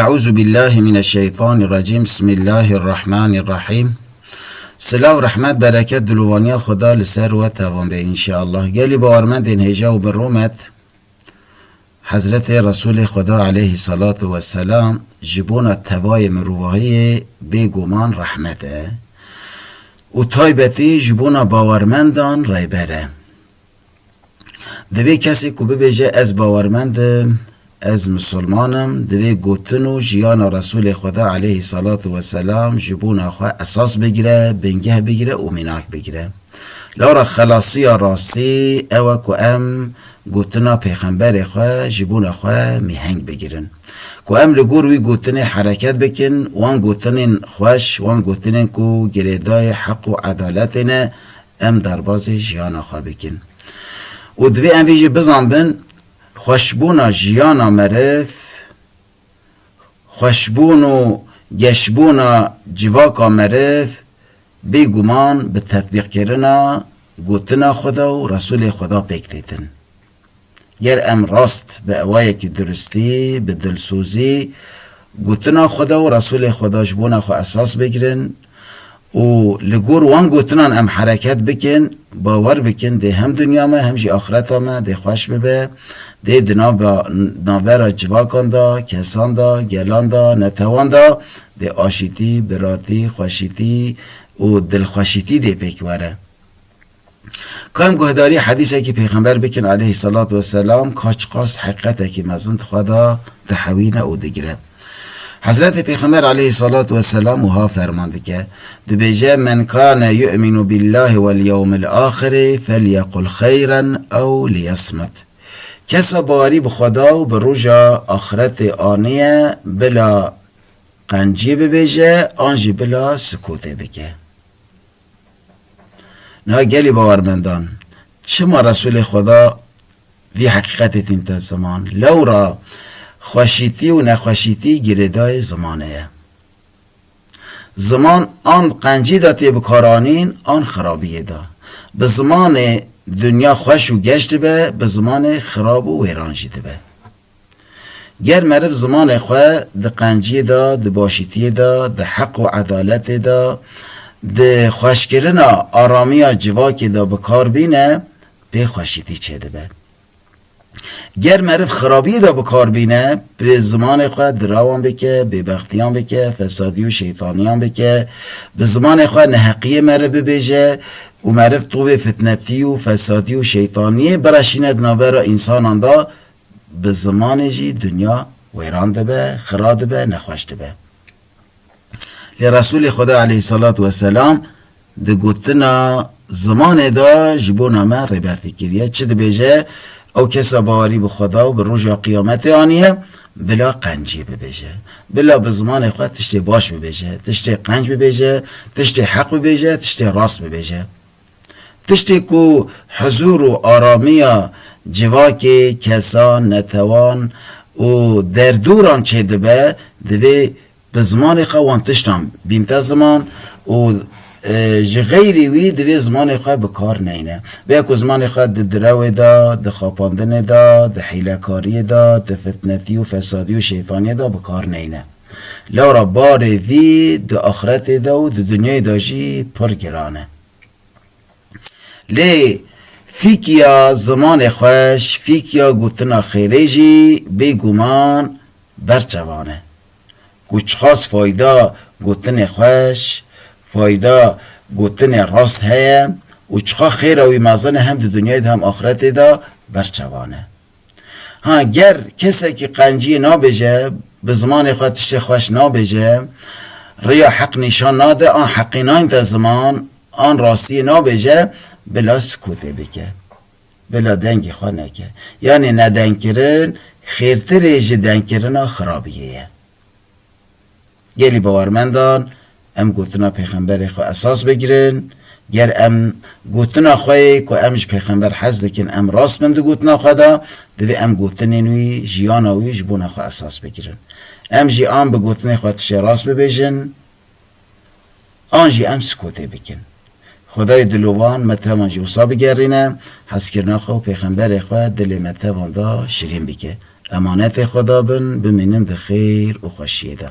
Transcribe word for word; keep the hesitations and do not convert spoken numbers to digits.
Eûzubillahimineşşeytanirrecîm. Bismillahirrahmanirrahîm. Silav, rehmet, bereket, dilovaniya Xweda li ser we tevan be înşeallah. Gelî bawermendên hêja û bi rûmet, Hezretê Resûlê Xweda aleyhî selatu weselam ji bona tevayê mirovahiyê bêguman rehmet e û taybetî ji bona bawermendan rêber e. Divê kesê ku bibêje, "Ez bawermend im, ez misilman im", divê gotin û jiyana Resûlê Xweda aleyhî selatu weselam ji bona xwe esas bigire, bingeh bigire û mînak bigire. Lewra xelasiya rastî ew e ku em gotina Pêxemberê xwe ji bona xwe mîheng bigirin. Ku em li gor wî gotinê hereket bikin, wan gotinên xweş, wan gotinên ku girêdayê heq û edaletê ne, em derbazê jiyana xwe bikin. Û divê em vê jî bizanbin, xweşbûna jiyana meriv, xweşbûn û geşbûna civaka meriv bêguman bi tetbîqkirina gotina Xweda û Resûlê Xweda pêk têtin. Ger em rast bi ewayekî duristî, bi dilsozî, gotina Xweda û Resûlê Xweda ji bona xwe esas bigirin û li gor wan gotinan em hereket bikin, bawer bikin, dê hem dinya me hem jî axireta me dê xweş bibe, dê di nava-, navbera civakan de, kesan de, gelan de, netewan de dê aşîtî, biratî, xweşîtî û dilxweşîtî dê pêk were. Ka em guhdarî hedîsekî Pêxember bikin aleyhî selatu weselam, ka çiqas heqîqetekî mezin di xwe de dihewîne û digire. Hezretê Pêxember aleyhî selatu weselam wiha ferman dike, dibêje, "Men kane yu'minu billahi wel yewmil axiri felyequl xeyren ew liyesmut." Kesa bawerî bi Xweda û bi roja axiretê aniye, bila qenciyê bibêje, an jî bila sikûtê bike. Niha gelî bawermendan, çima Resûlê Xweda vî heqîqetê tînte ziman? Lewra xweşîtî û nexweşîtî girêdayê zimanê ye. Ziman an qencî de tê bikaranîn, an xirabiyê de. Bi zimanê dinya xweş û geş dibe, bi zimanê xirab û wêran jî dibe. Ger meriv zimanê xwe di qenciyê de, di başîtiyê de, di heq û edaletê de, di xweşkirina aramiya civakê de bi kar bîne, pê xweşîtî çêdibe. Ger meriv xirabiyê de bi kar bîne, bi zimanê xwe dirawan bike, bêbextiyan bike, fesadî û şeytaniyan bike, bi zimanê xwe neheqiyê meriv bibêje û meriv tovê fitnetî û fesadî û şeytaniyê bireşîne di navbera însanan de, bi zimanê jî dinya wêran dibe, xira dibe, nexweş dibe. Lê Resûlê Xweda aleyhî selatu weselam di gotina zimanê de ji bona me rêbertî kiriye. Çi dibêje? Ew kesa bawerî bi Xweda û bi roja qiyametê aniye, bila qenciyê bibêje. Bila bi zimanê xwe tiştê baş bibêje, tiştê qenc bibêje, tiştê heq bibêje, tiştê rast bibêje. Tiştê ku huzûr û aramiya civakê, kesan, netewan û derdûran çêdibe, divê bi zimanê xwe wan tiştan bînte ziman û, e, ji xeyrî wî divê zimanê xwe bi kar neyne. Veya ku zimanê xwe di direwê de, di xapandinê de, di hîlekariyê de, di fitnetî û fesadî û şeytaniyê de bi kar neyne. Lewra barê vî di axretê de û di dinyayê de jî pir giran e. Lê fîkiya zimanê xweş, fîkiya gotina xêrê jî bêguman berçavan e. Ku çiqas fayda gotinê xweş, fayda gotinê rast heye û çiqa xêra wî mezin e hem di dinyayê de hem axretê de berçavan e. Ha, ger kesekî qenciyê nabêje, bi zimanê xwe tiştê xweş nabêje, riya heq nîşan nade, an heqî nayînte ziman, an rastiyê nabêje, bila sikûtê bike. Bila dengê xwe neke. Yanî nedengkirin xêrtirê ji dengkirina xirabiyê ye. Gelî bawermendan, em gotina Pêxemberê xwe esas bigirin. Ger em gotina xwe yê ku em ji Pêxember hez dikin, em rast bin di gotina xwe de, divê em gotinên wî, jiyana wî ji bona xwe esas bigirin. Em jî an bi gotinê xwe tiştê rast bibêjin, an jî em sikûtê bikin. Xwedayê dilovan me tevan jî wisa bigerîne, hezkirina xwe û Pêxemberê xwe dilê me tevan de şirîn bike. Emanetê Xweda bin, bimînin di xêr û xweşiyê de.